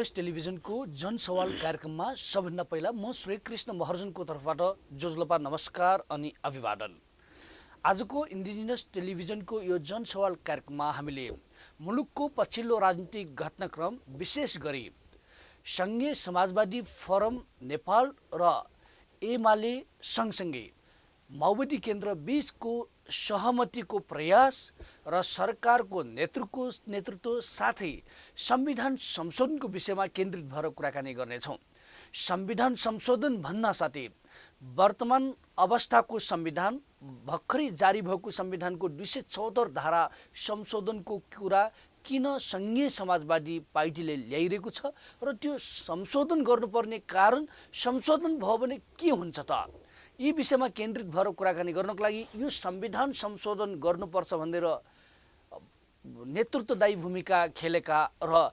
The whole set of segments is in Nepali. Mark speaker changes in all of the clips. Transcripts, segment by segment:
Speaker 1: इन्डिजिनियस टेलिभिजनको जनसवाल कार्यक्रममा सबभन्दा पहिला म श्री कृष्ण महर्जनको तर्फबाट जोजलोपा नमस्कार अनि अभिवादन। आजको इन्डिजिनियस टेलिभिजनको यो जनसवाल कार्यक्रममा हामीले मुलुकको पछिल्लो राजनीतिक घटनाक्रम विशेष गरी सङ्घीय समाजवादी फोरम नेपाल र एमाले सँगसँगै माओवादी केन्द्र बीचको सहमतिको प्रयास र सरकारको नेतृत्व साथै संविधान संशोधनको विषयमा केन्द्रित भएर कुराकानी गर्नेछौँ। संविधान संशोधन भन्न साथै वर्तमान अवस्थाको संविधान भर्खरै जारी भएको संविधानको 274 धारा संशोधनको कुरा किन सङ्घीय समाजवादी पार्टीले ल्याइरहेको छ र त्यो संशोधन गर्नुपर्ने कारण संशोधन भयो भने के हुन्छ त, यी विषयमा केन्द्रित भएर कुराकानी गर्नको लागि यो संविधान संशोधन गर्नुपर्छ भनेर नेतृत्वदायी भूमिका खेलेका र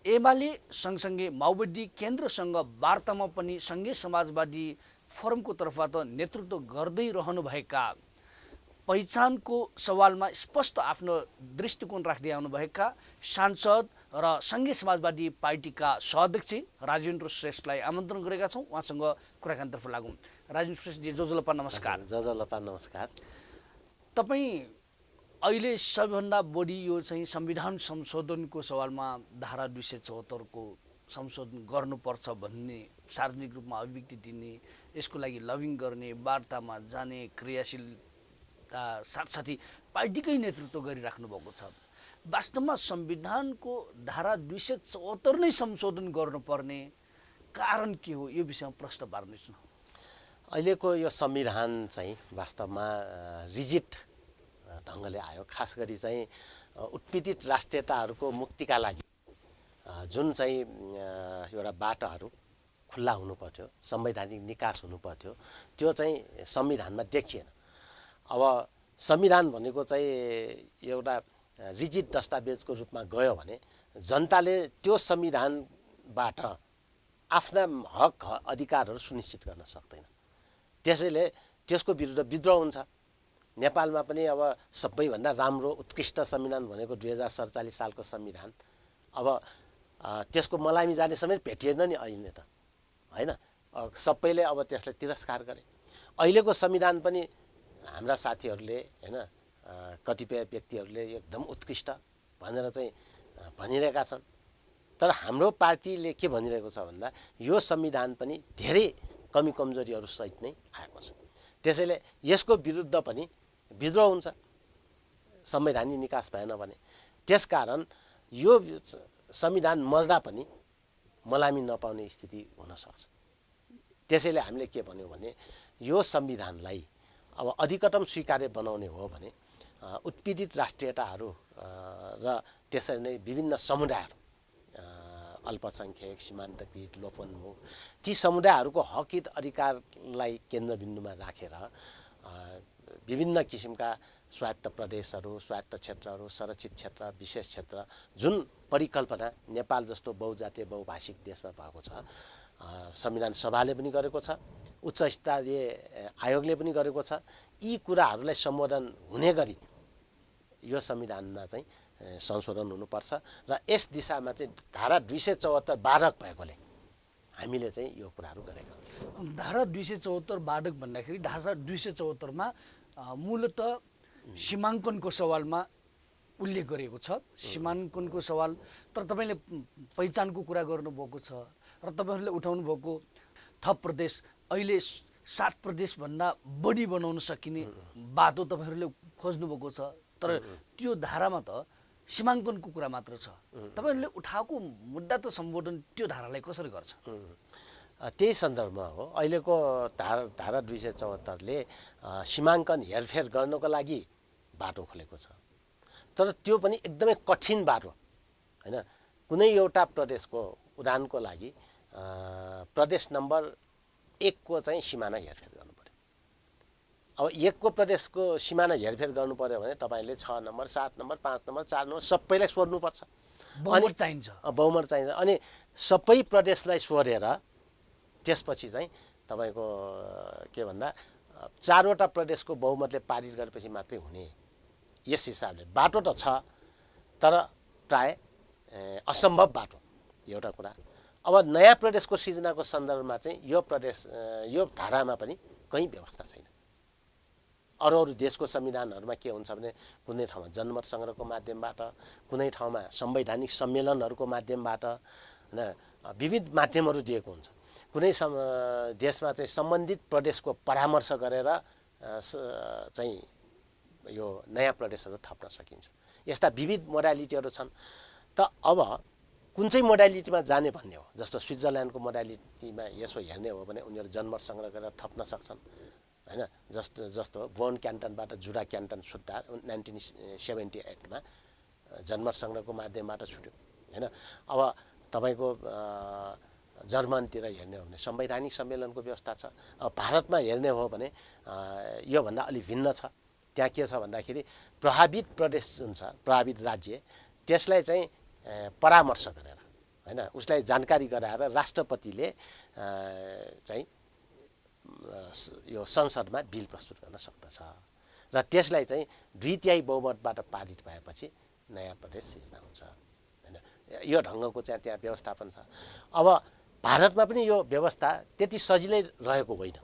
Speaker 1: एमाले सँगसँगै माओवादी केन्द्रसँग वार्तामा पनि सङ्घीय समाजवादी फोरमको तर्फबाट नेतृत्व गर्दै रहनुभएका पहिचानको सवालमा स्पष्ट आफ्नो दृष्टिकोण राख्दै आउनुभएका सांसद र सङ्घीय समाजवादी पार्टीका सभाध्यक्ष राजेन्द्र श्रेष्ठलाई आमन्त्रण गरेका छौँ। उहाँसँग कुराकानीतर्फ लागौँ। राजेन्द्र श्रेष्ठजी, जोजलोपा नमस्कार।
Speaker 2: जोजलोपा नमस्कार।
Speaker 1: तपाईँ अहिले सबैभन्दा बढी यो चाहिँ संविधान संशोधनको सवालमा धारा 274 को संशोधन गर्नुपर्छ भन्ने सार्वजनिक रूपमा अभिव्यक्ति दिने, यसको लागि लबिङ गर्ने, वार्तामा जाने, क्रियाशील साथसाथै पार्टीकै नेतृत्व गरिराख्नु भएको छ। वास्तवमा संविधानको धारा 274 नै संशोधन गर्नुपर्ने कारण के हो, यो विषयमा प्रश्न पार्नुहोस् न।
Speaker 2: अहिलेको यो संविधान चाहिँ वास्तवमा रिजिड ढङ्गले आयो। खास गरी चाहिँ उत्पीडित राष्ट्रियताहरूको मुक्तिका लागि जुन चाहिँ एउटा बाटाहरू खुल्ला हुनुपर्थ्यो, संवैधानिक निकास हुनुपर्थ्यो, त्यो चाहिँ संविधानमा देखिएन। अब संविधान भनेको चाहिँ एउटा रिजिड दस्तावेजको रूपमा गयो भने जनताले त्यो संविधानबाट आफ्ना हक अधिकारहरू सुनिश्चित गर्न सक्दैन। त्यसैले त्यसको विरुद्ध विद्रोह हुन्छ। नेपालमा पनि अब सबैभन्दा राम्रो उत्कृष्ट संविधान भनेको 2047 सालको संविधान, अब त्यसको मलामी जाने समेत भेटिएन नि अहिले त, होइन? सबैले अब त्यसलाई तिरस्कार गरे। अहिलेको संविधान पनि हाम्रा साथीहरूले, होइन, कतिपय व्यक्तिहरूले एकदम उत्कृष्ट भनेर चाहिँ भनिरहेका छन्। तर हाम्रो पार्टीले के भनिरहेको छ भन्दा यो संविधान पनि धेरै कमी कमजोरीहरू सहित नै आएको छ। त्यसैले यसको विरुद्ध पनि विद्रोह हुन्छ संवैधानिक निकास भएन भने। त्यसकारण यो संविधान मल्दा पनि मलामी नपाउने स्थिति हुनसक्छ। त्यसैले हामीले के भन्यौँ भने यो संविधानलाई अब अधिकतम स्वीकार्य बनाउने हो भने उत्पीडित राष्ट्रियताहरू र त्यसरी नै विभिन्न समुदायहरू, अल्पसङ्ख्यक, सीमान्तकृत, लोपोन्मुख, ती समुदायहरूको हक हित अधिकारलाई केन्द्रबिन्दुमा राखेर विभिन्न किसिमका स्वायत्त प्रदेशहरू, स्वायत्त क्षेत्रहरू, संरक्षित क्षेत्र, विशेष क्षेत्र, जुन परिकल्पना नेपाल जस्तो बहुजातीय बहुभाषिक देशमा भएको छ, संविधान सभाले पनि गरेको छ, उच्च स्तरीय आयोगले पनि गरेको छ, यी कुराहरूलाई सम्बोधन हुने गरी यो संविधानमा चाहिँ संशोधन हुनुपर्छ। र यस दिशामा चाहिँ धारा 274 बाधक भएकोले हामीले चाहिँ यो कुराहरू गरेका हौँ।
Speaker 1: धारा 274 बाधक भन्दाखेरि धारा 274 मा मूलत सीमाङ्कनको सवालमा उल्लेख गरिएको छ। सीमाङ्कनको सवाल, तर तपाईँले पहिचानको कुरा गर्नुभएको छ र तपाईँहरूले उठाउनु भएको थप प्रदेश, अहिले 7 प्रदेशभन्दा बढी बनाउन सकिने बाटो तपाईँहरूले खोज्नुभएको छ। तर त्यो धारामा त सीमाङ्कनको कुरा मात्र छ। तपाईँहरूले उठाएको मुद्दा त सम्बोधन त्यो धारालाई कसरी गर्छ?
Speaker 2: त्यही सन्दर्भमा हो। अहिलेको धारा 274ले सीमाङ्कन हेरफेर गर्नको लागि बाटो खोलेको छ। तर त्यो पनि एकदमै कठिन बाटो, होइन? कुनै एउटा प्रदेशको उदाहरणको लागि प्रदेश नम्बर 1 को चाहिँ सिमाना हेरफेर गर्नु पर्यो। अब 1 को प्रदेशको सिमाना हेरफेर गर्नु पर्यो भने तपाईँले 6 नम्बर, 7 नम्बर, 5 नम्बर, 4 नम्बर सबैलाई सोध्नुपर्छ।
Speaker 1: बहुमत चाहिन्छ।
Speaker 2: बहुमत चाहिन्छ। अनि सबै प्रदेशलाई सोधेर त्यसपछि चाहिँ तपाईँको के भन्दा 4वटा प्रदेशको बहुमतले पारित गरेपछि मात्रै हुने। यस हिसाबले बाटो त छ, तर प्राय असम्भव बाटो एउटा कुरा। अब नयाँ प्रदेशको सिर्जनाको सन्दर्भमा चाहिँ यो धारामा पनि कहीँ व्यवस्था छैन। अरू देशको संविधानहरूमा के हुन्छ भने कुनै ठाउँमा जनमत सङ्ग्रहको माध्यमबाट, कुनै ठाउँमा संवैधानिक सम्मेलनहरूको माध्यमबाट, होइन, विविध माध्यमहरू दिएको हुन्छ। कुनै देशमा चाहिँ सम्बन्धित प्रदेशको परामर्श गरेर चाहिँ यो नयाँ प्रदेशहरू थप्न सकिन्छ। यस्ता विविध मोडालिटीहरू छन्। त अब कुन चाहिँ मोडालिटीमा जाने भन्ने हो। जस्तो स्विट्जरल्यान्डको मोडालिटीमा यसो हेर्ने हो भने उनीहरू जनमत सङ्ग्रह गरेर थप्न सक्छन्, होइन। जस्तो बोन क्यान्टनबाट जुरा क्यान्टन सुत्दा 1978मा जनमत सङ्ग्रहको माध्यमबाट छुट्यो, होइन। अब तपाईँको जर्मनतिर हेर्ने हो भने संवैधानिक सम्मेलनको व्यवस्था छ। अब भारतमा हेर्ने हो भने योभन्दा अलि भिन्न छ। त्यहाँ के छ भन्दाखेरि प्रभावित प्रदेश जुन छ, प्रभावित राज्य, त्यसलाई चाहिँ परामर्श गरेर, होइन, उसलाई जानकारी गराएर राष्ट्रपतिले चाहिँ यो संसदमा बिल प्रस्तुत गर्न सक्दछ र त्यसलाई चाहिँ 2/3 बहुमतबाट पारित भएपछि नयाँ प्रदेश सिर्जना हुन्छ, होइन। यो ढङ्गको चाहिँ त्यहाँ व्यवस्थापन छ। अब भारतमा पनि यो व्यवस्था त्यति सजिलै रहेको होइन।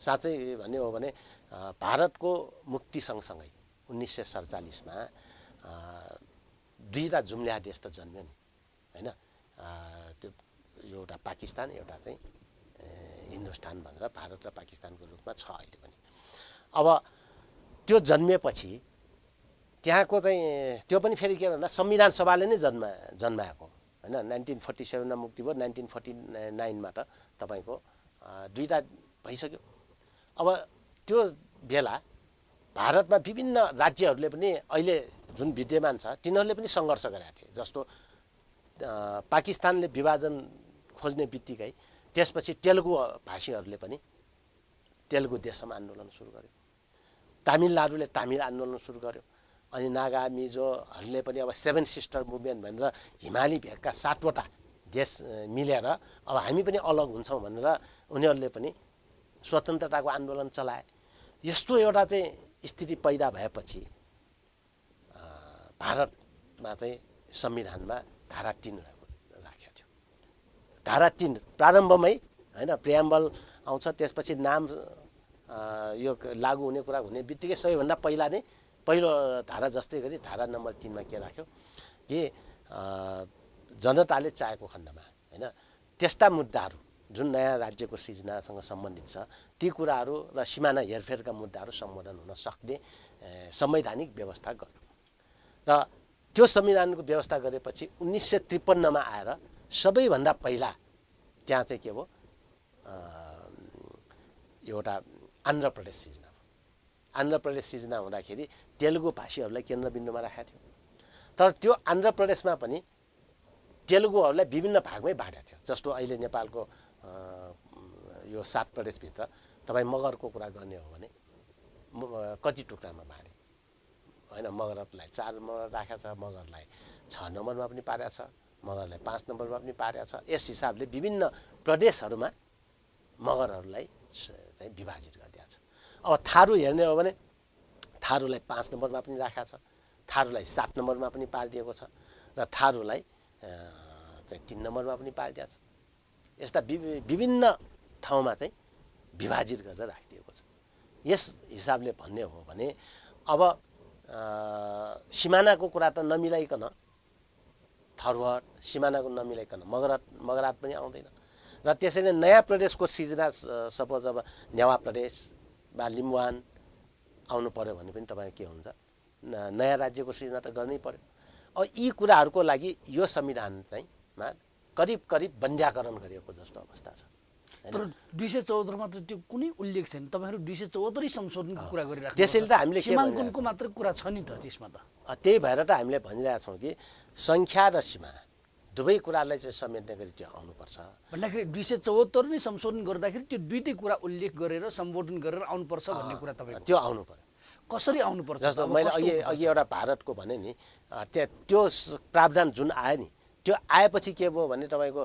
Speaker 2: साँच्चै भन्ने हो भने भारतको मुक्ति सँगसँगै 1947मा दुईवटा जुम्ल्याहा देश त जन्म्यो नि, होइन। त्यो एउटा पाकिस्तान, एउटा चाहिँ हिन्दुस्तान भनेर भारत र पाकिस्तानको रूपमा छ अहिले पनि। अब त्यो जन्मेपछि त्यहाँको चाहिँ त्यो पनि फेरि के भन्दा संविधान सभाले नै जन्माएको, होइन। 1947मा मुक्ति भयो, 1949मा त तपाईँको दुईवटा भइसक्यो। अब त्यो बेला भारतमा विभिन्न राज्यहरूले पनि अहिले जुन विद्यमान छ तिनीहरूले पनि सङ्घर्ष गरेका थिए। जस्तो पाकिस्तानले विभाजन खोज्ने बित्तिकै त्यसपछि तेलुगु भाषीहरूले पनि तेलुगु देशम आन्दोलन सुरु गर्यो, तामिलनाडुले तामिल आन्दोलन सुरु गर्यो, अनि नागा मिजोहरूले पनि अब 7 सिस्टर मुभमेन्ट भनेर हिमाली भेगका 7वटा देश मिलेर अब हामी पनि अलग हुन्छौँ भनेर उनीहरूले पनि स्वतन्त्रताको आन्दोलन चलाए। यस्तो एउटा चाहिँ स्थिति पैदा भएपछि भारतमा चाहिँ संविधानमा धारा 3 राखेको थियो। धारा 3 प्रारम्भमै, होइन, प्रियाम्बल आउँछ, त्यसपछि नाम यो लागू हुने कुरा हुने बित्तिकै सबैभन्दा पहिलो धारा जस्तै गरी धारा नम्बर 3मा के राख्यो कि जनताले चाहेको खण्डमा, होइन, त्यस्ता मुद्दाहरू जुन नयाँ राज्यको सृजनासँग सम्बन्धित छ ती कुराहरू र सिमाना हेरफेरका मुद्दाहरू सम्बोधन हुन सक्ने संवैधानिक व्यवस्था गर्यो। र त्यो संविधानको व्यवस्था गरेपछि 1953मा आएर सबैभन्दा पहिला त्यहाँ चाहिँ के भयो, एउटा आन्ध्र प्रदेश सिर्जना भयो। आन्ध्र प्रदेश सिर्जना हुँदाखेरि तेलुगु भाषीहरूलाई केन्द्रबिन्दुमा राखेको थियो। तर त्यो आन्ध्र प्रदेशमा पनि तेलुगुहरूलाई विभिन्न भागमै बाँडेको थियो। जस्तो अहिले नेपालको यो 7 प्रदेशभित्र तपाईँ मगरको कुरा गर्ने हो भने कति टुक्रामा बाँडे, होइन। मगरलाई 4 नम्बर राखेको छ, मगरलाई 6 नम्बरमा पनि पारेको छ, मगरलाई 5 नम्बरमा पनि पारेको छ। यस हिसाबले विभिन्न प्रदेशहरूमा मगरहरूलाई चाहिँ विभाजित गरिदिएको छ। अब थारू हेर्ने हो भने थारूलाई 5 नम्बरमा पनि राखेको छ, थारूलाई 7 नम्बरमा पनि पारिदिएको छ र थारूलाई चाहिँ 3 नम्बरमा पनि पारिदिएको छ। यस्ता विभिन्न ठाउँमा चाहिँ विभाजित गरेर राखिदिएको छ। यस हिसाबले भन्ने हो भने अब सिमानाको कुरा त नमिलाइकन थरुहट, सिमानाको नमिलाइकन मगरात पनि आउँदैन। र त्यसैले नयाँ प्रदेशको सृजना सपोज अब नेवा प्रदेश वा लिम्बुवान आउनु पर्यो भने पनि तपाईँ के हुन्छ, नयाँ राज्यको सृजना त गर्नै पर्यो। अब यी कुराहरूको लागि यो संविधान चाहिँ करिब बन्ध्याकरण गरिएको जस्तो अवस्था छ।
Speaker 1: तर 274मा त त्यो कुनै उल्लेख छैन। तपाईँहरू 274 संशोधनको कुरा गरिराख्नु,
Speaker 2: त्यसैले त हामीले
Speaker 1: सीमाङ्कनको मात्र कुरा छ नि त त्यसमा त।
Speaker 2: त्यही भएर त हामीले भनिरहेका छौँ कि सङ्ख्या र सीमा दुवै कुरालाई चाहिँ समेट्ने गरी त्यो आउनुपर्छ
Speaker 1: भन्दाखेरि 274 नै संशोधन गर्दाखेरि त्यो दुईटै कुरा उल्लेख गरेर सम्बोधन गरेर आउनुपर्छ भन्ने कुरा तपाईँ
Speaker 2: त्यो आउनु पर्यो।
Speaker 1: कसरी आउनुपर्छ?
Speaker 2: जस्तो मैले अघि एउटा भारतको भने नि त्यो प्रावधान जुन आयो नि त्यो आएपछि के भयो भने तपाईँको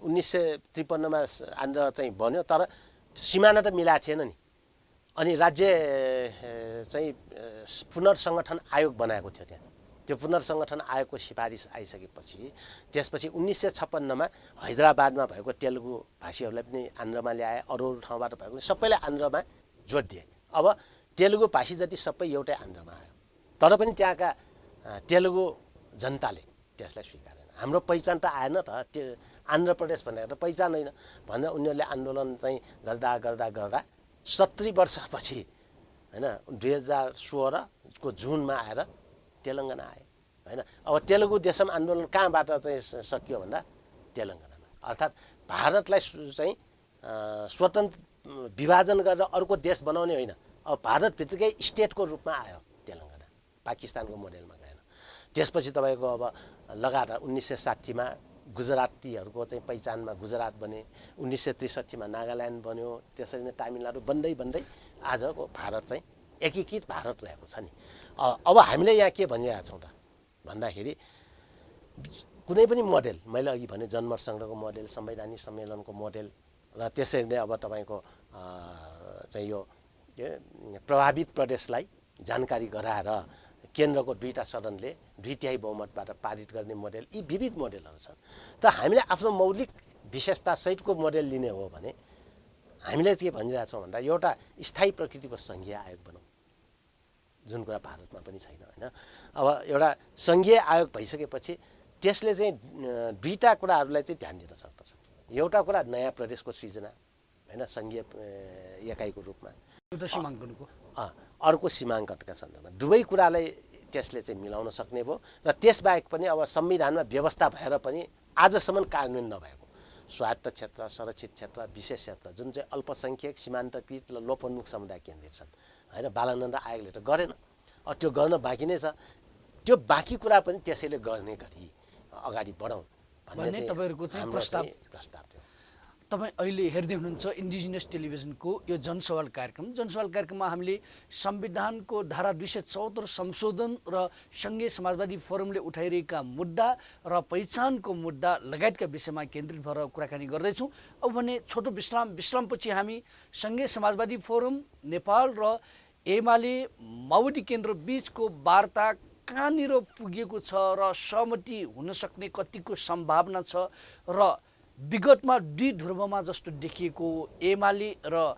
Speaker 2: 1953मा आन्ध्र चाहिँ बन्यो, तर सिमाना त मिलाएको थिएन नि। अनि राज्य चाहिँ पुनर्सङ्गठन आयोग बनाएको थियो त्यहाँ, त्यो पुनर्सङ्गठन आयोगको सिफारिस आइसकेपछि त्यसपछि 1956मा हैदराबादमा भएको तेलुगु भाषीहरूलाई पनि आन्ध्रमा ल्याए, अरू ठाउँबाट भएको पनि सबैलाई आन्ध्रमा जोडिदिए। अब तेलुगु भाषी जति सबै एउटै आन्ध्रमा आयो, तर पनि त्यहाँका तेलुगु जनताले त्यसलाई स्वीकारेन। हाम्रो पहिचान त आएन त, त्यो आन्ध्र प्रदेश भनेर त पहिचान होइन भनेर उनीहरूले आन्दोलन चाहिँ गर्दा गर्दा गर्दा 70 वर्षपछि हैन 2016को जुनमा आएर तेलङ्गाना आए हैन। अब तेलुगु देशम आन्दोलन कहाँबाट चाहिँ सकियो भन्दा तेलङ्गानामा, अर्थात् भारतलाई चाहिँ स्वतन्त्र विभाजन गरेर अर्को देश बनाउने होइन, अब भारतभित्रकै स्टेटको रूपमा आयो तेलङ्गाना, पाकिस्तानको मोडेलमा गएन। त्यसपछि तपाईँको अब लगातार 1960मा गुजरातीहरूको चाहिँ पहिचानमा गुजरात बने, 1963मा नागाल्यान्ड बन्यो, त्यसरी नै तामिलनाडु बन्दै बन्दै आजको भारत चाहिँ एकीकृत भारत रहेको छ नि। अब हामीले यहाँ के भनिरहेछौँ त भन्दाखेरि कुनै पनि मोडेल, मैले अघि भने जनमत सङ्ग्रहको मोडेल, संवैधानिक सम्मेलनको मोडेल र त्यसरी नै अब तपाईँको चाहिँ यो प्रभावित प्रदेशलाई जानकारी गराएर केन्द्रको 2टा सदनले 2/3 बहुमतबाट पारित गर्ने मोडेल, यी विविध मोडेलहरू छन्। त हामीले आफ्नो मौलिक विशेषता सहितको मोडेल लिने हो भने हामीले के भनिरहेछौँ भन्दा एउटा स्थायी प्रकृतिको सङ्घीय आयोग बनाऊ, जुन कुरा भारतमा पनि छैन हैन। अब एउटा सङ्घीय आयोग भइसकेपछि त्यसले चाहिँ 2टा कुराहरूलाई चाहिँ ध्यान दिन सक्दछ। एउटा कुरा नयाँ प्रदेशको सृजना हैन, सङ्घीय एकाइको रूपमा,
Speaker 1: एउटा सीमाङ्कनको,
Speaker 2: अर्को सीमाङ्कनका सन्दर्भमा, दुवै कुरालाई त्यसले चाहिँ मिलाउन सक्ने भयो। र त्यसबाहेक पनि अब संविधानमा व्यवस्था भएर पनि आजसम्म कार्यान्वयन नभएको स्वायत्त क्षेत्र, संरक्षित क्षेत्र, विशेष क्षेत्र जुन चाहिँ अल्पसङ्ख्यक, सीमान्तकृत र लोपोन्मुख समुदाय केन्द्रित छन् हैन, बालनन्द आयोगले त गरेन, त्यो गर्न बाँकी नै छ। त्यो बाँकी कुरा पनि त्यसैले गर्ने गरी अगाडि बढाउँ भन्ने
Speaker 1: तपाईँहरूको चाहिँ
Speaker 2: प्रस्ताव थियो।
Speaker 1: तपाईँ अहिले हेर्दै हुनुहुन्छ इन्डिजिनियस टेलिभिजनको यो जनसवाल कार्यक्रम। जनसवाल कार्यक्रममा हामीले संविधानको धारा 274 संशोधन र सङ्घीय समाजवादी फोरमले उठाइरहेका मुद्दा र पहिचानको मुद्दा लगायतका विषयमा केन्द्रित भएर कुराकानी गर्दैछौँ। अब भने छोटो विश्रामपछि हामी सङ्घीय समाजवादी फोरम नेपाल र एमाले माओवादी केन्द्र बीचको वार्ता कहाँनिर पुगेको छ र सहमति हुन सक्ने कतिको सम्भावना छ र विगतमा 2 ध्रुवमा जस्तो देखिएको एमाले र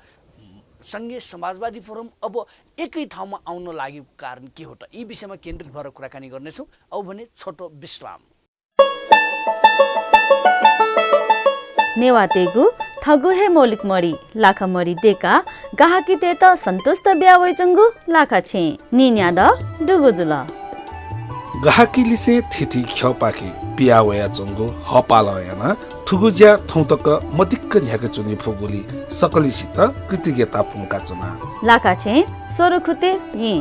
Speaker 1: सङ्घीय समाजवादी फोरम अब एकै ठाउँमा आउन लागेको कारण के हो त, यी विषयमा केन्द्रित भएर कुराकानी गर्नेछौँ। अब भने छोटो विश्राम।
Speaker 3: नेवातेगु थगु हे मौलिक मरी लाखा मरी देका गाहाकी ते त सन्तुष्ट ब्या वैचंगु लाखा छे निन्या द दुगुजुल
Speaker 4: गाहाकी लिसे थिथि ख्यपाकी पिया वया चंगु हपालयना थुगुज्या थौतक मतिक्क न्याके चुनि फुगुली सकलिसित कृतज्ञता पुंका चना
Speaker 3: लाखा छे सोरखुते हि।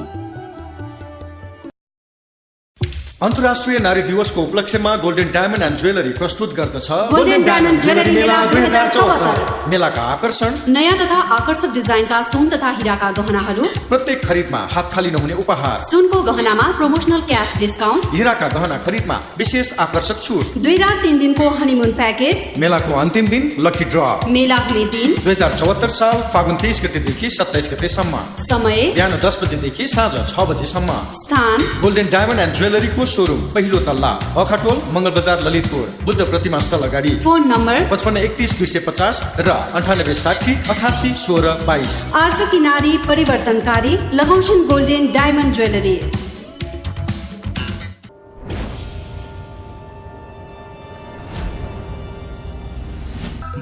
Speaker 5: अन्तर्राष्ट्रिय नारी दिवसको उपलक्ष्यमा गोल्डन डायमन्ड एन्ड ज्वेलरी प्रस्तुत गर्दछ
Speaker 6: गोल्डन डायमन्ड ज्वेलरी मेला 2074।
Speaker 5: मेलाका आकर्षण
Speaker 6: नयाँ तथा आकर्षक डिजाइनका सुन तथा हिराका गहनाहरू,
Speaker 5: प्रत्येक खरिदमा हात खाली नहुने उपहार,
Speaker 6: सुनको गहनामा प्रमोशनल क्याश डिस्काउन्ट,
Speaker 5: हिराका गहना खरिदमा विशेष आकर्षक छुट,
Speaker 6: 2 रात 3 दिनको हनीमुन प्याकेज।
Speaker 5: मेलाको अन्तिम दिन लकी ड्र।
Speaker 6: मेला हुने दिन
Speaker 5: 2074 साल फागुन 23 गतेदेखि 27 गतेसम्म।
Speaker 6: समय
Speaker 5: बिहान 10 बजेदेखि साँझ 6 बजेसम्म।
Speaker 6: स्थान
Speaker 5: गोल्डन डायमन्ड एन्ड ज्वेलरीको शोरूम पहिलो तल्ला, अखाटोल, मंगल बजार, ललितपुर, बुद्ध प्रतिमा स्थल अगाडि।
Speaker 6: फोन नम्बर
Speaker 5: 5531 250 र 9860 88 16 22।
Speaker 6: आर्स किनारी परिवर्तनकारी लगाउँछन् गोल्डन डायमन्ड ज्वेलरी।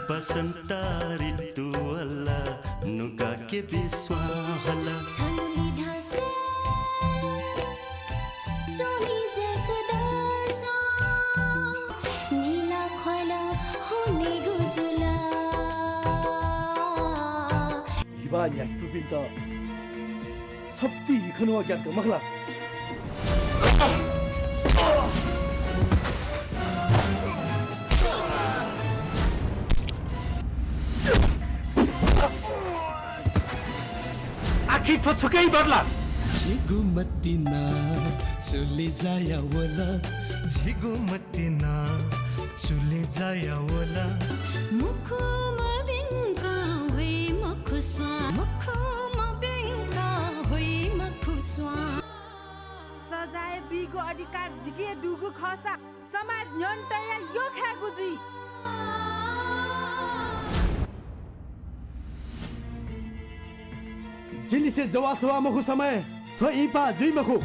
Speaker 7: बसंत ऋतु वाला नुगा के बिस्वाहला छली धासे जोनी जगदासा नीला खला होने गुजुला
Speaker 8: 이번 약속인다 섭디 이크노하게 할까 막라 आखिर तो छुकै बदला
Speaker 7: झिगु मतिना चुले जाया वला झिगु मतिना चुले जाया वला मुखमा बिंका हुई मखुस्वा मुखमा बिंका हुई मखुस्वा
Speaker 9: बजाए बिगो अधिकार जिगे दुगु खसा समाज न्यन्टया यो खागु जी
Speaker 8: जिलिसे जवासवा मखु समय थो इपा जुइ मखु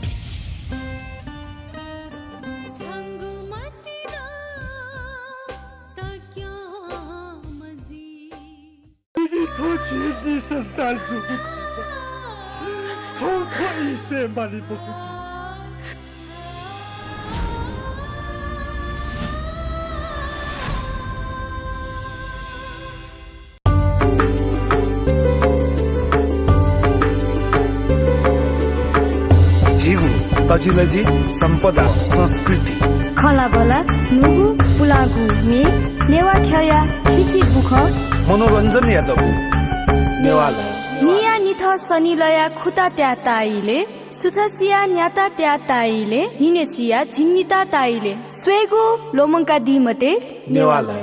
Speaker 8: थो छिदी संताल जुगु थो इसे माली मखु
Speaker 4: तजिलजी सम्पदा संस्कृति
Speaker 3: खलाबला नुगु पुलागु मे नेवा ख्या थिथि बुख
Speaker 4: मनोरञ्जन यादव नेवाला
Speaker 3: निया निथ सनिलया खुता त्या ताइले सुथसिया न्याता त्या ताइले निनेसिया झिन्निता ताइले स्वेगु लोमंका दिमते
Speaker 4: नेवाला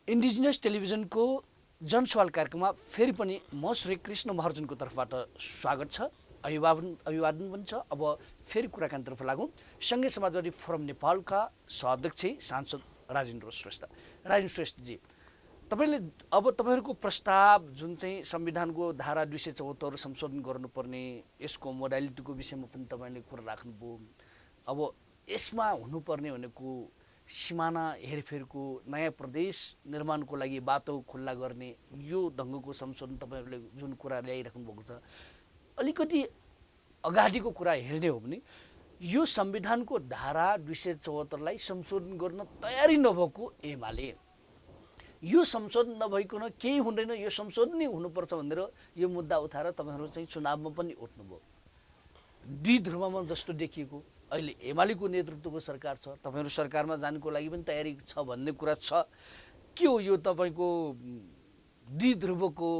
Speaker 1: इन्डिजिनियस टेलिभिजनको जनसवाल कार्यक्रममा फेरि पनि म श्री कृष्ण महर्जनको तर्फबाट स्वागत छ, अभिवादन पनि छ। अब फेरि कुराकानीतर्फ लागौँ। सँगै समाजवादी फोरम नेपालका सभाध्यक्ष सांसद राजेन्द्र श्रेष्ठ। राजेन्द्र श्रेष्ठजी, तपाईँहरूको प्रस्ताव जुन चाहिँ संविधानको धारा 274 संशोधन गर्नुपर्ने यसको मोडालिटीको विषयमा पनि तपाईँले कुरा राख्नुभयो। अब यसमा हुनुपर्ने भनेको सिमाना हेरफेरको नयाँ प्रदेश निर्माणको लागि बाटो खुल्ला गर्ने यो ढङ्गको संशोधन तपाईँहरूले जुन कुरा ल्याइराख्नु भएको छ, अलिकति अगाडिको कुरा हेर्ने हो भने यो संविधानको धारा 274लाई संशोधन गर्न तयारी नभएको एमाले यो संशोधन नभइकन केही हुँदैन, यो संशोधन नै हुनुपर्छ भनेर यो मुद्दा उठाएर तपाईँहरू चाहिँ चुनावमा पनि उठ्नुभयो। द्विध्रुवमा जस्तो देखिएको अहिले एमालेको नेतृत्वको सरकार छ, तपाईँहरू सरकारमा जानुको लागि पनि तयारी छ भन्ने कुरा छ। के हो यो तपाईँको द्विध्रुवको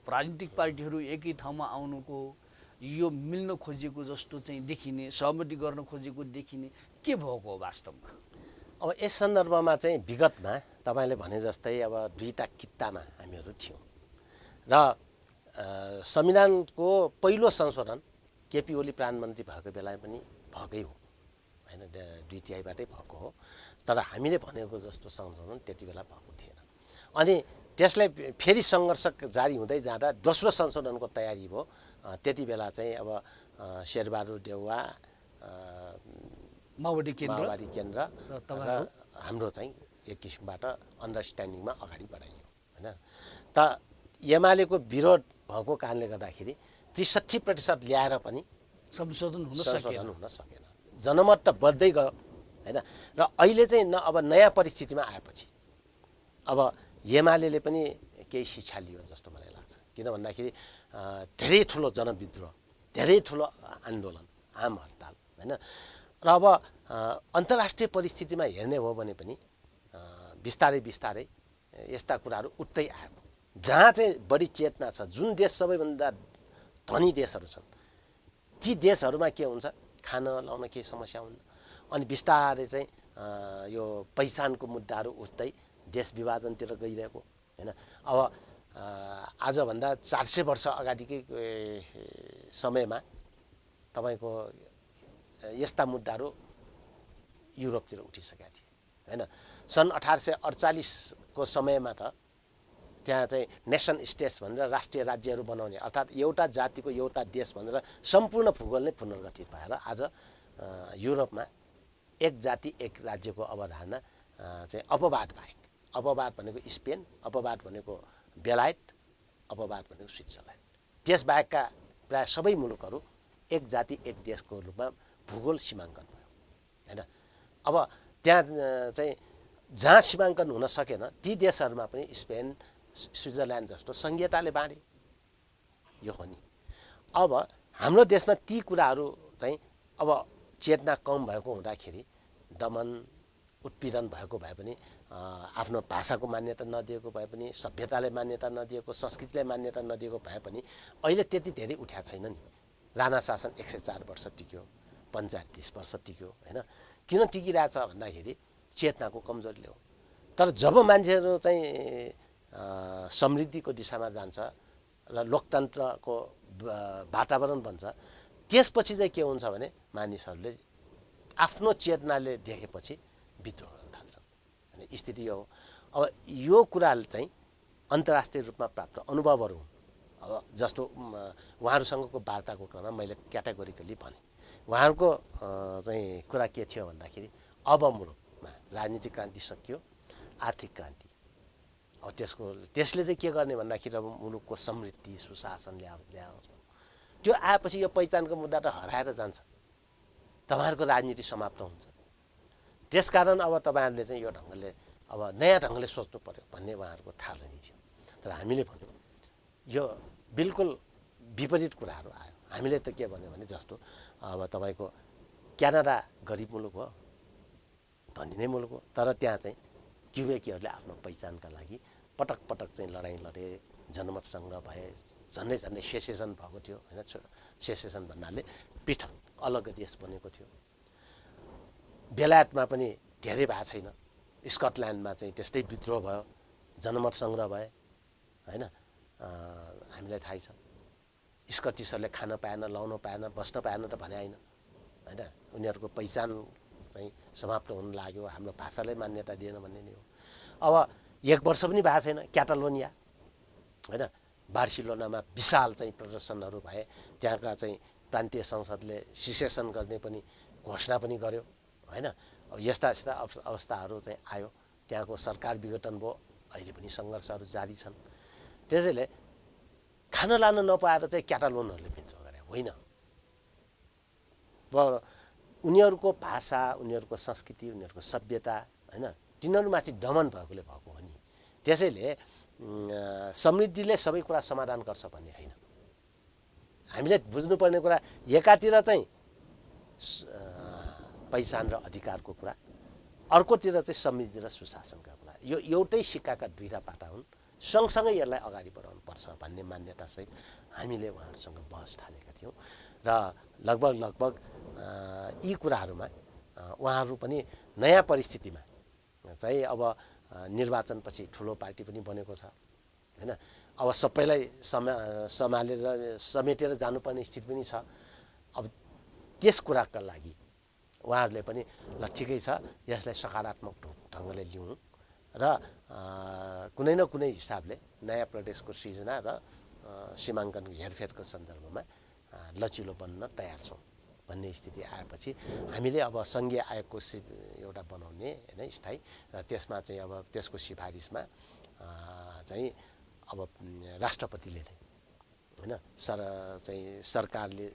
Speaker 1: राजनीतिक पार्टीहरू एकै ठाउँमा आउनुको यो मिल्न खोजेको जस्तो चाहिँ देखिने, सहमति गर्न खोजेको देखिने के भएको हो वास्तवमा?
Speaker 2: अब यस सन्दर्भमा चाहिँ विगतमा तपाईँले भने जस्तै अब दुईटा कित्तामा हामीहरू थियौँ र संविधानको पहिलो संशोधन केपी ओली प्रधानमन्त्री भएको बेला पनि भएकै हो हैन, 2 तिहाईबाटै भएको हो। तर हामीले भनेको जस्तो संशोधन त्यति बेला भएको थिएन। अनि त्यसलाई फेरि सङ्घर्ष जारी हुँदै जाँदा दोस्रो संशोधनको तयारी भयो। त्यति बेला चाहिँ अब शेरबहादुर देउवा,
Speaker 1: माओवादी
Speaker 2: केन्द्र र हाम्रो चाहिँ एक किसिमबाट अन्डरस्ट्यान्डिङमा अगाडि बढाइयो हैन। त एमालेको विरोध भएको कारणले गर्दाखेरि 63% ल्याएर पनि
Speaker 1: संशोधन हुन
Speaker 2: सकेन, जनमत त बढ्दै गयो हैन। र अहिले चाहिँ अब नयाँ परिस्थितिमा आएपछि अब एमाले पनि केही शिक्षा लियो जस्तो मलाई लाग्छ। किन भन्दाखेरि धेरै ठुलो जनविद्रोह, धेरै ठुलो आन्दोलन, आम हडताल हैन। र अब अन्तर्राष्ट्रिय परिस्थितिमा हेर्ने हो भने पनि बिस्तारै बिस्तारै यस्ता कुराहरू उठ्दै आएको, जहाँ चाहिँ बढी चेतना छ, जुन देश सबैभन्दा धनी देशहरू छन् ती देशहरूमा के हुन्छ, खान लाउन केही समस्या हुन्न। अनि बिस्तारै चाहिँ यो पहिचानको मुद्दाहरू उठ्दै देश विभाजनतिर गइरहेको हैन। अब आजभन्दा 400 वर्ष अगाडिकै समयमा तपाईँको यस्ता मुद्दाहरू युरोपतिर उठिसकेका थिए हैन। सन् 1848 को समयमा त त्यहाँ चाहिँ नेसन स्टेट्स भनेर राष्ट्रिय राज्यहरू बनाउने, अर्थात् एउटा जातिको एउटा देश भनेर सम्पूर्ण भूगोल नै पुनर्गठित भएर आज युरोपमा एक जाति एक राज्यको अवधारणा चाहिँ अपवाद बाहेक, अपवाद भनेको स्पेन, अपवाद भनेको बेलायत, अपवाद भनेको स्विट्जरल्यान्ड, त्यसबाहेकका प्राय सबै मुलुकहरू एक जाति एक देशको रूपमा भूगोल सीमाङ्कन भयो हैन। अब त्यहाँ चाहिँ जहाँ सीमाङ्कन हुन सकेन ती देशहरूमा पनि स्पेन, स्विट्जरल्यान्ड जस्तो सङ्घीयताले बाँडे, यो हो नि। अब हाम्रो देशमा ती कुराहरू चाहिँ अब चेतना कम भएको हुँदाखेरि दमन उत्पीडन भएको भए पनि, आफ्नो भाषाको मान्यता नदिएको भए पनि, सभ्यतालाई मान्यता नदिएको, संस्कृतिलाई मान्यता नदिएको भए पनि अहिले त्यति धेरै उठ्या छैन नि। राणा शासन 104 वर्ष टिक्यो, पञ्चायत 30 वर्ष टिक्यो हैन। किन टिकिरहेछ भन्दाखेरि चेतनाको कमजोरीले हो। तर जब मान्छेहरू चाहिँ समृद्धिको दिशामा जान्छ र लोकतन्त्रको वातावरण बन्छ, त्यसपछि चाहिँ के हुन्छ भने मानिसहरूले आफ्नो चेतनाले देखेपछि विद्रोह गर्न थाल्छन्। अनि स्थिति यो हो। अब यो कुराले चाहिँ अन्तर्राष्ट्रिय रूपमा प्राप्त अनुभवहरू हुन्। अब जस्तो उहाँहरूसँगको वार्ताको क्रममा मैले क्याटेगोरिकली भने उहाँहरूको चाहिँ कुरा के थियो भन्दाखेरि अब मुलुकमा राजनीतिक क्रान्ति सकियो, आर्थिक क्रान्ति। अब त्यसले चाहिँ के गर्ने भन्दाखेरि अब मुलुकको समृद्धि सुशासन ल्याओस्। त्यो आएपछि यो पहिचानको मुद्दा त हराएर जान्छ, तपाईँहरूको राजनीति समाप्त हुन्छ। त्यसकारण अब तपाईँहरूले चाहिँ यो ढङ्गले अब नयाँ ढङ्गले सोच्नु पर्यो भन्ने उहाँहरूको ठानी थियो। तर हामीले भन्यौँ यो बिल्कुल विपरीत कुराहरू आयो। हामीले त के भन्यो भने जस्तो अब तपाईँको क्यानाडा गरिब मुलुक हो, धनी नै मुलुक हो, तर त्यहाँ चाहिँ क्युबेकीहरूले आफ्नो पहिचानका लागि पटक पटक चाहिँ लडाइँ लडे, जनमत सङ्ग्रह भए, झन्डै झन्डै सेसेसन भएको थियो होइन। सेसेसन भन्नाले पृथक अलग देश बनेको थियो। बेलायतमा पनि धेरै भएको छैन, स्कटल्यान्डमा चाहिँ त्यस्तै विद्रोह भयो, जनमत सङ्ग्रह भए होइन। हामीलाई थाहै छ स्कटिसहरूले खान पाएन, लाउन पाएन, बस्न पाएन त भने होइन होइन। उनीहरूको पहिचान चाहिँ समाप्त हुन लाग्यो, हाम्रो भाषालाई मान्यता दिएन भन्ने नै हो। अब 1 वर्ष पनि भएको छैन क्याटालोनिया होइन, बार्सिलोनामा विशाल चाहिँ प्रदर्शनहरू भए, त्यहाँका चाहिँ प्रान्तीय संसदले सिसेसन गर्ने पनि घोषणा पनि गर्यो होइन। अब यस्ता यस्ता अवस्थाहरू चाहिँ आयो, त्यहाँको सरकार विघटन भयो, अहिले पनि सङ्घर्षहरू जारी छन्। त्यसैले खान लान नपाएर चाहिँ क्याटालोनहरूले विद्रोह गरे होइन। उनीहरूको भाषा, उनीहरूको संस्कृति, उनीहरूको सभ्यता होइन, तिनीहरूमाथि दमन भएकोले भएको हो नि। त्यसैले समृद्धिले सबै कुरा समाधान गर्छ भन्ने होइन। हामीले बुझ्नुपर्ने कुरा एकातिर चाहिँ पहिचान र अधिकारको कुरा, अर्कोतिर चाहिँ समृद्धि र सुशासनका कुरा। यो एउटै सिक्काका दुईटा पाटा हुन्। सँगसँगै यसलाई अगाडि बढाउनु पर्छ भन्ने मान्यतासहित हामीले उहाँहरूसँग बहस थालेका थियौँ र लगभग यी कुराहरूमा उहाँहरू पनि नयाँ परिस्थितिमा चाहिँ अब निर्वाचनपछि ठुलो पार्टी पनि बनेको छ होइन। अब सबैलाई समेटेर जानुपर्ने स्थिति पनि छ। अब त्यस कुराका लागि उहाँहरूले पनि ल ठिकै छ, यसलाई सकारात्मक ढङ्गले लिउँ र कुनै न कुनै हिसाबले नयाँ प्रदेशको सृजना र सीमाङ्कनको हेरफेरको सन्दर्भमा लचिलो बन्न तयार छौँ भन्ने स्थिति आएपछि हामीले अब सङ्घीय आयोगको एउटा बनाउने होइन स्थायी, र त्यसमा चाहिँ अब त्यसको सिफारिसमा चाहिँ अब राष्ट्रपतिले होइन सरकारले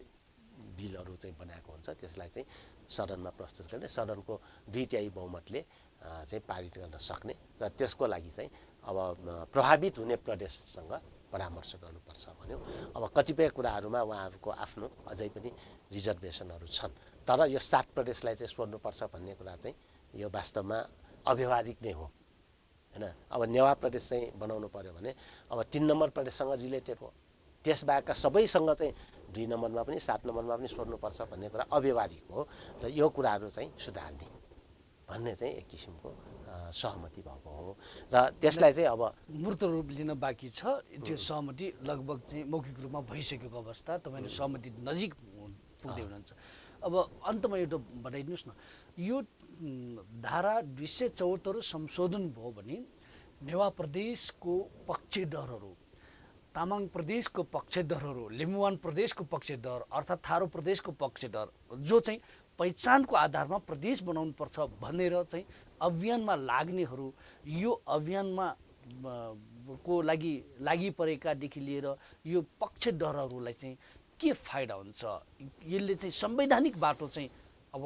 Speaker 2: बिलहरू चाहिँ बनाएको हुन्छ, त्यसलाई चाहिँ सदनमा प्रस्तुत गर्ने, सदनको 2/3 बहुमतले चाहिँ पारित गर्न सक्ने र त्यसको लागि चाहिँ अब प्रभावित हुने प्रदेशसँग परामर्श गर्नुपर्छ भन्यो। अब कतिपय कुराहरूमा उहाँहरूको आफ्नो अझै पनि रिजर्भेसनहरू छन्, तर यो 7 प्रदेशलाई चाहिँ सोध्नुपर्छ भन्ने कुरा चाहिँ यो वास्तवमा अव्यवहारिक नै हो होइन। अब नेवा प्रदेश चाहिँ बनाउनु पर्यो भने अब 3 नम्बर प्रदेशसँग रिलेटेड हो, त्यसबाहेकका सबैसँग चाहिँ 2 नम्बरमा पनि 7 नम्बरमा पनि सोध्नुपर्छ भन्ने कुरा अव्यवहारिक हो र यो कुराहरू चाहिँ सुधार्ने भन्ने चाहिँ एक किसिमको सहमति भएको हो र त्यसलाई चाहिँ अब
Speaker 1: मूर्त रूप लिन बाँकी छ। त्यो सहमति लगभग चाहिँ मौखिक रूपमा भइसकेको अवस्था, तपाईँले सहमति नजिक पुग्दै हुनुहुन्छ। अब अन्तमा एउटा बताइदिनुहोस् न, यो धारा 274 संशोधन भयो भने नेवा प्रदेशको पक्षधरहरू, तामाङ प्रदेशको पक्षधरहरू, लिम्बुवान प्रदेशको पक्षधर अर्थात् थारू प्रदेशको पक्षधर जो चाहिँ पहिचानको आधारमा प्रदेश बनाउनुपर्छ भनेर चाहिँ अभियानमा लाग्नेहरू, यो अभियानमा को लागि परेकादेखि लिएर यो पक्षधरहरूलाई चाहिँ के फाइदा हुन्छ? यसले चाहिँ संवैधानिक बाटो चाहिँ अब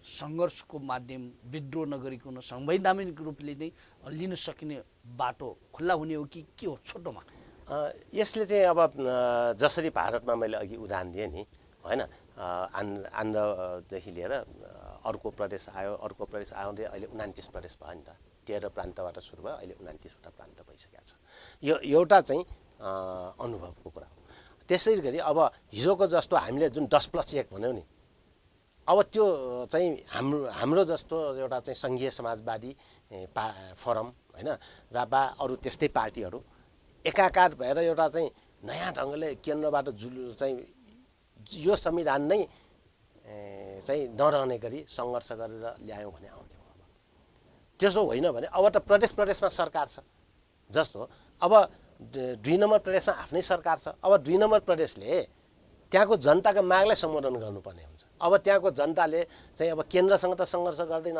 Speaker 1: सङ्घर्षको माध्यम, विद्रोह नगरिकन संवैधानिक रूपले नै लिन सकिने बाटो खुल्ला हुने हो कि के हो? छोटोमा
Speaker 2: यसले चाहिँ अब जसरी भारतमा मैले अघि उदाहरण दिएँ नि होइन, आन्ध्रदेखि लिएर अर्को प्रदेश आयो, अर्को प्रदेश आउँदै अहिले 29 प्रदेश भयो नि त। 13 प्रान्तबाट सुरु भयो, अहिले 29वटा प्रान्त भइसकेको छ। यो एउटा चाहिँ अनुभवको कुरा हो। त्यसै गरी अब हिजोको जस्तो हामीले जुन 10+1 भन्यौँ नि, अब त्यो चाहिँ हाम्रो जस्तो एउटा चाहिँ सङ्घीय समाजवादी फोरम होइन र बा अरू त्यस्तै पार्टीहरू एकाकार भएर एउटा चाहिँ नयाँ ढङ्गले केन्द्रबाट चाहिँ यो संविधान नै चाहिँ नरहने गरी सङ्घर्ष गरेर ल्यायौँ भने आउने हो। अब त्यसो होइन भने अब त प्रदेशमा सरकार छ। जस्तो अब 2 नम्बर प्रदेशमा आफ्नै सरकार छ। अब 2 नम्बर प्रदेशले त्यहाँको जनताका मागलाई सम्बोधन गर्नुपर्ने हुन्छ। अब त्यहाँको जनताले चाहिँ अब केन्द्रसँग त सङ्घर्ष गर्दैन।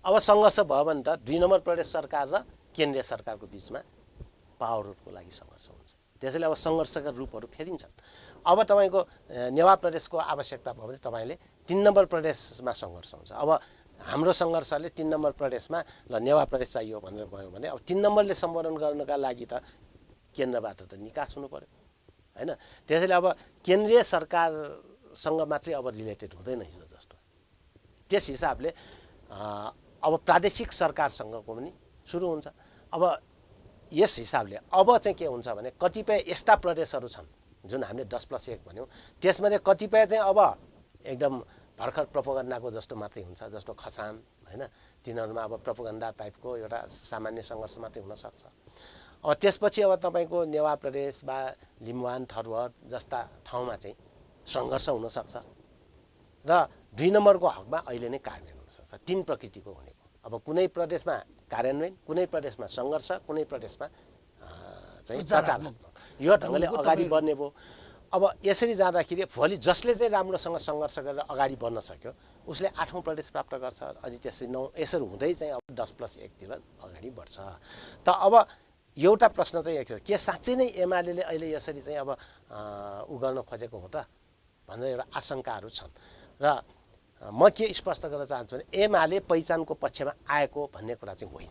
Speaker 2: अब सङ्घर्ष भयो भने त 2 नम्बर प्रदेश सरकार र केन्द्रीय सरकारको बिचमा पावरको लागि सङ्घर्ष हुन्छ। त्यसैले अब सङ्घर्षका रूपहरू फेरिन्छन्। अब तपाईँको नेवा प्रदेशको आवश्यकता भयो भने तपाईँले 3 नम्बर प्रदेशमा सङ्घर्ष हुन्छ। अब हाम्रो सङ्घर्षले 3 नम्बर प्रदेशमा ल नेवा प्रदेश चाहियो भनेर गयो भने अब 3 नम्बरले सम्बोधन गर्नका लागि त केन्द्रबाट त निकास हुनु पर्यो होइन। त्यसैले अब केन्द्रीय सरकारसँग मात्रै अब रिलेटेड हुँदैन हिजो जस्तो। त्यस हिसाबले अब प्रादेशिक सरकारसँगको पनि सुरु हुन्छ। अब यस हिसाबले अब चाहिँ के हुन्छ भने कतिपय यस्ता प्रदेशहरू छन् जुन हामीले 10+1 भन्यौँ, त्यसमध्ये कतिपय चाहिँ अब एकदम भर्खर प्रोपोगन्डाको जस्तो मात्रै हुन्छ। जस्तो खसान होइन, तिनीहरूमा अब प्रोपोगन्डा टाइपको एउटा सामान्य सङ्घर्ष मात्रै हुनसक्छ। अब त्यसपछि अब तपाईँको नेवा प्रदेश वा लिम्बुवान थरुवार जस्ता ठाउँमा चाहिँ सङ्घर्ष हुनसक्छ र 2 नम्बरको हकमा अहिले नै कार्यान्वयन हुनसक्छ। 3 प्रकृतिको भनेको अब कुनै प्रदेशमा कार्यान्वयन, कुनै प्रदेशमा सङ्घर्ष, कुनै प्रदेशमा चाहिँ प्रचारात्मक, यो ढङ्गले अगाडि बढ्ने भयो। अब यसरी जाँदाखेरि भोलि जसले चाहिँ राम्रोसँग सङ्घर्ष गरेर अगाडि बढ्न सक्यो उसले 8औँ प्रदेश प्राप्त गर्छ। अनि त्यसरी 9 यसरी हुँदै चाहिँ अब 10+1 तिर अगाडि बढ्छ। त अब एउटा प्रश्न चाहिँ के साँच्चै नै एमाले अहिले यसरी चाहिँ अब उ गर्न खोजेको हो त भनेर एउटा आशंकाहरू छन्। र म के स्पष्ट गर्न चाहन्छु भने एमाले पहिचानको पक्षमा आएको भन्ने कुरा चाहिँ होइन।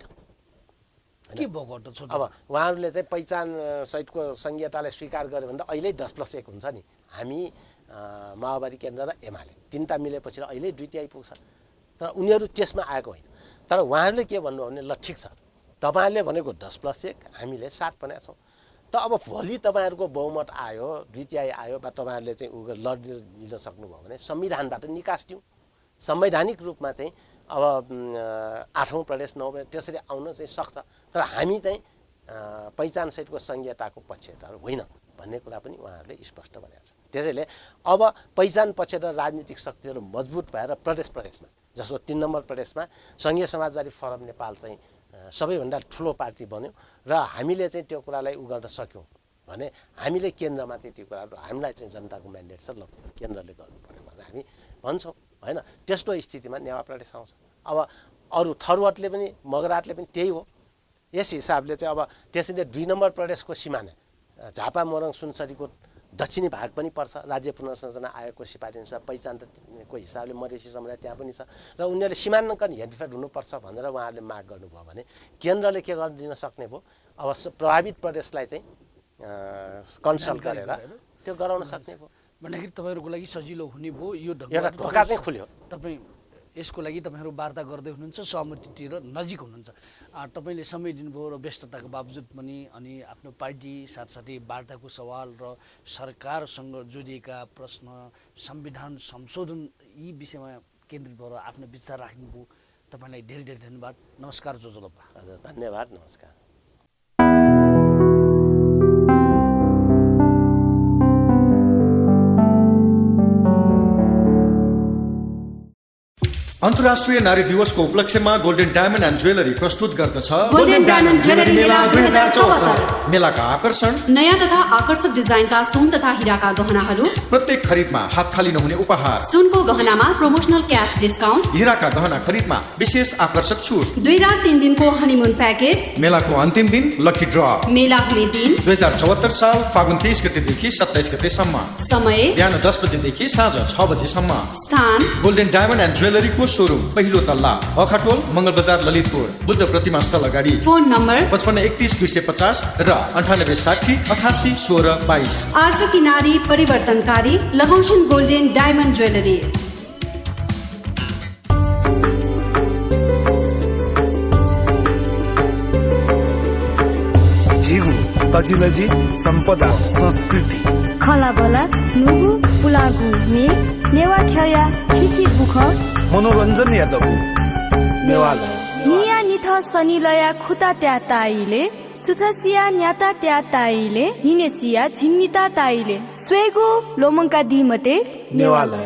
Speaker 1: के भएको त छ?
Speaker 2: अब उहाँहरूले चाहिँ पहिचान सहितको संहितालाई स्वीकार गर्यो भने त अहिले 10+1 हुन्छ नि। हामी माओवादी केन्द्र र एमाले तिनवटा मिलेपछि अहिले 2/3 पुग्छ। तर उनीहरू त्यसमा आएको होइन। तर उहाँहरूले के भन्नुभयो भने ल ठिक छ, तपाईँहरूले भनेको 10+1, हामीले 7 भनेका छौँ। त अब भोलि तपाईँहरूको बहुमत आयो, 2/3 आयो वा तपाईँहरूले चाहिँ लिन सक्नुभयो भने संविधानबाट निकास दिउँ। संवैधानिक रूपमा चाहिँ अब 8औँ प्रदेश 9औँ प्रदेश त्यसरी आउन चाहिँ सक्छ। तर हामी चाहिँ पहिचान सहितको संहिताको पक्षधर होइन भन्ने कुरा पनि उहाँहरूले स्पष्ट भनेको छ। त्यसैले अब पहिचान पक्षधर राजनीतिक शक्तिहरू मजबुत भएर प्रदेशमा जस्तो 3 नम्बर प्रदेशमा सङ्घीय समाजवादी फोरम नेपाल चाहिँ सबैभन्दा ठुलो पार्टी बन्यो र हामीले चाहिँ त्यो कुरालाई गर्न सक्यौँ भने हामीले केन्द्रमा चाहिँ त्यो कुराहरू हामीलाई चाहिँ जनताको म्यान्डेट छ, ल केन्द्रले गर्नु पर्यो भनेर हामी भन्छौँ होइन। त्यस्तो स्थितिमा नेवा प्रदेश आउँछ। अब अरू थरुवाटले पनि मगराटले पनि त्यही हो। यस हिसाबले चाहिँ अब त्यसैले 2 नम्बर प्रदेशको सिमाना झापा मोरङ सुनसरीको दक्षिणी भाग पनि पर्छ। राज्य पुनर्संरचना आयोगको सिफारिस अनुसार पहिचानको हिसाबले मधेसी समुदाय त्यहाँ पनि छ र उनीहरूले सीमाङ्कन हेरफेर हुनुपर्छ भनेर उहाँहरूले माग गर्नुभयो भने केन्द्रले के गरिदिन सक्ने भयो, अब प्रभावित प्रदेशलाई चाहिँ कन्सल्ट गरेर त्यो गराउन सक्ने भयो
Speaker 1: भन्दाखेरि तपाईँहरूको लागि सजिलो हुने भयो। यो
Speaker 2: एउटा ढोका चाहिँ खुल्यो।
Speaker 1: तपाईँ यसको लागि तपाईँहरू वार्ता गर्दै हुनुहुन्छ, सहमतितिर नजिक हुनुहुन्छ। तपाईँले समय दिनुभयो र व्यस्तताको बावजुद पनि अनि आफ्नो पार्टी साथसाथै वार्ताको सवाल र सरकारसँग जोडिएका प्रश्न, संविधान संशोधन यी विषयमा केन्द्रित भएर आफ्नो विचार राख्नुभयो। तपाईँलाई धेरै धेरै धन्यवाद। नमस्कार जोजोलप्पा।
Speaker 2: हजुर धन्यवाद, नमस्कार।
Speaker 5: अन्तर्राष्ट्रिय नारी दिवसको उपलक्ष्यमा गोल्डन डायमन्ड एन्ड ज्वेलरी प्रस्तुत गर्दछ
Speaker 6: गोल्डन डायमन्ड ज्वेलरी मेला 2074।
Speaker 5: मेलाका आकर्षण
Speaker 6: नयाँ तथा आकर्षक डिजाइनका सुन तथा हिराका गहनाहरू,
Speaker 5: प्रत्येक खरिदमा हात खाली नहुने उपहार,
Speaker 6: सुनको गहनामा प्रोमोसनल क्याश डिस्काउन्ट,
Speaker 5: हिराका गहना खरिदमा विशेष आकर्षक छुट,
Speaker 6: 2 रात 3 दिनको हनीमुन प्याकेज।
Speaker 5: मेलाको अन्तिम दिन लकी ड्र।
Speaker 6: मेला हुने दिन
Speaker 5: 2074 साल फागुन 23 गतेदेखि 27 गतेसम्म।
Speaker 6: समय
Speaker 5: बिहान 10 बजेदेखि साँझ 6 बजेसम्म।
Speaker 6: स्थान
Speaker 5: गोल्डन डायमन्ड एन्ड ज्वेलरीको शोरूम पहिलो तल्ला, अखाटोल, मंगल बजार, ललितपुर, बुद्ध प्रतिमा स्थल अगाडि।
Speaker 6: फोन नम्बर
Speaker 5: 5531 250 र 9860 88 16 22।
Speaker 6: आज की नारी परिवर्तनकारी लगौशन गोल्डन डायमन्ड ज्वेलरी।
Speaker 10: झिगु तजिलजी सम्पदा संस्कृति
Speaker 3: खलाबला नुगु पुलागु ने नेवा ख्या थिथि बुख
Speaker 4: मनोरञ्जन यादव नेवाला
Speaker 3: निया निथ सनिलया खुता त्या ताइले सुथसिया न्याता त्या ताइले हिनेसिया झिन्निता ताइले स्वेगो लोमंका दिमते
Speaker 4: नेवाला